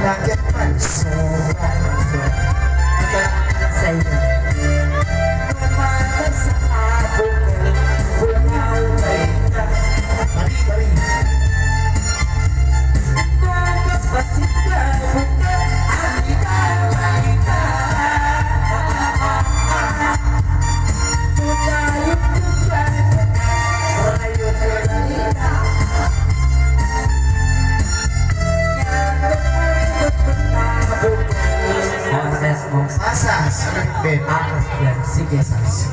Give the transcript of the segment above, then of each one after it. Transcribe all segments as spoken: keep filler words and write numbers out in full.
Bakit man sobra? Sa iyo. Mari, mari. Pasas. Ben, pasas yan. Sige, sas.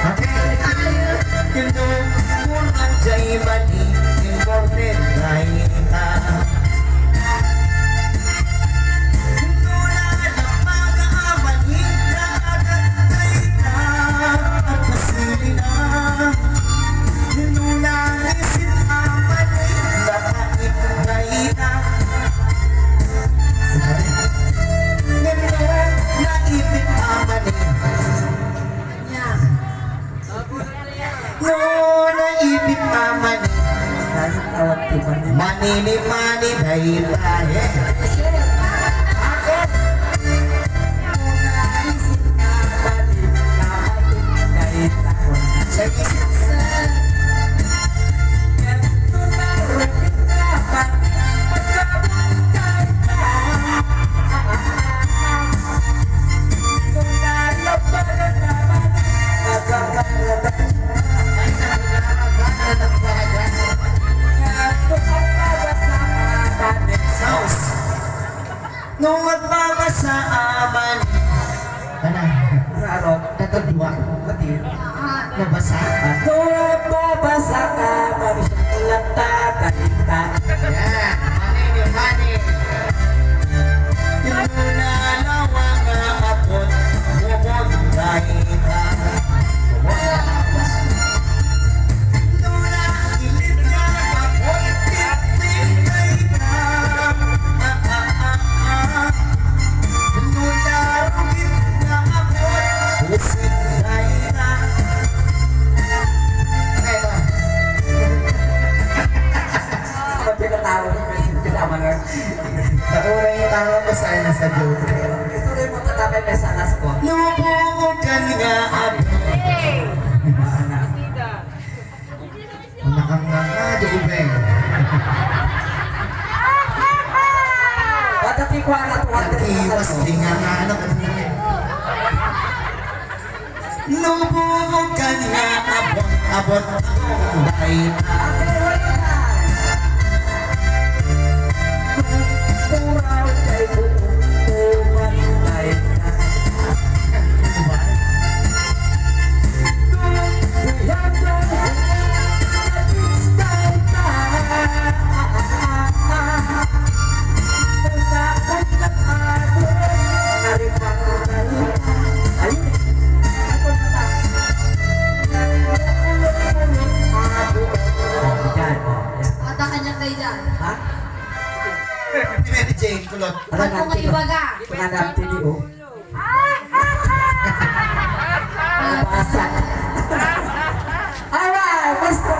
Okay. Hello, muna jay bali, important na ita. No, naipit a mani. Ay, tawag ti mani. Mani ni mani, dayta, eh. Ako. Sa isip. No, magbabasa aman. Kana. Raro. Tatagduan. Mati. Nabasa. No, magbabasa aman. Latta, talita. Yan. Mani, mani. Yung nanawa nga apot, bubog, dahil ka. Bubog, dahil ka. Pati na tao, kasama na. Sa una yung tama ko sa sa joke. Ito na yung magtatapay na sa alas ko. Lubukan nga ako. Ang nakanganga, di ubeng. Bata ti kuana, tuwan. Nag-iwas, di nga nga, ano, kasi. Lubukan nga abot, abot akong dayta. Ada kanya kayo dyan. Ha? Mary Jane, kulot. Ano nga ibaga? Pananap tini, oh. Nabasa. Alright, let's go.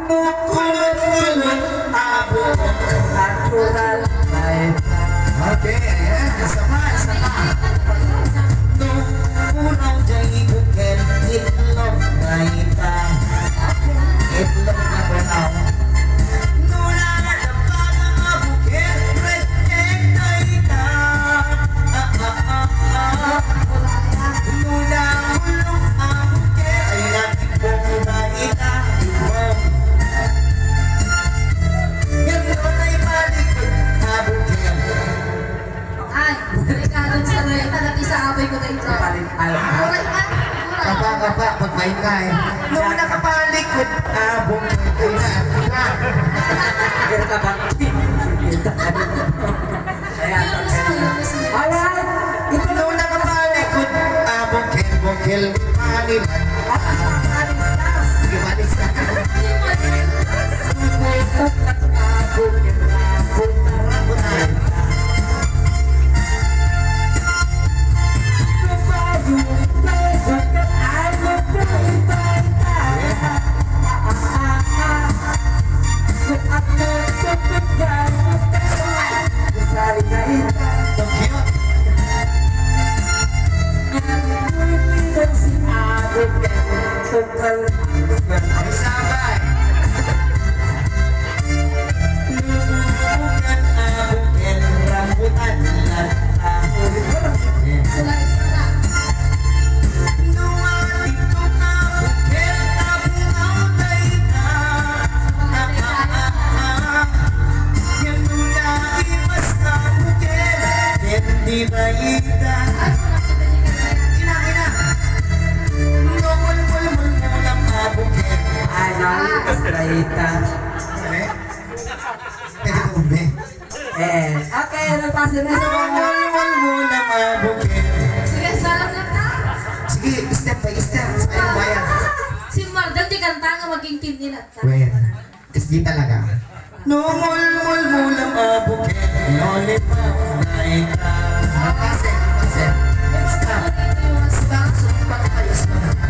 Kulot-kulot, abo. Natural, right? Okay, ayan. Isa pa, isa pa. No, uraw jay bukel, itlog, right? Itlog na brown. No, na, na, na, bukel, red, red, right? Ah, ah, ah, ah. No, na, ulong, ah, bukel, ay, na, Ay, delikado sa rin. Taga isa abay ko tayo. Balik, alam mo. Oras na. Oras. Kapa, kapa, pagbayin ka eh. Nung nakapalikod, abong ko na. Pero kapag Ayan. Alright. Ito na nakapalikod. Ah, bukil, bukil. Panilan. Di ba, di sa Ay, ta. Eh? Pwede po, be. Eh, okay, nagpasa na sa mga. Mulmul mo na mabukin. Sige, salam na ta. Sige, step by step. Sa kayong bayan. Si Mardel, di kanta nga maging team nila. Well, S G talaga. No, mulmul mo na mabukin. Lollipop na ikaw. Pase, pase. Stop. Stop. Stop.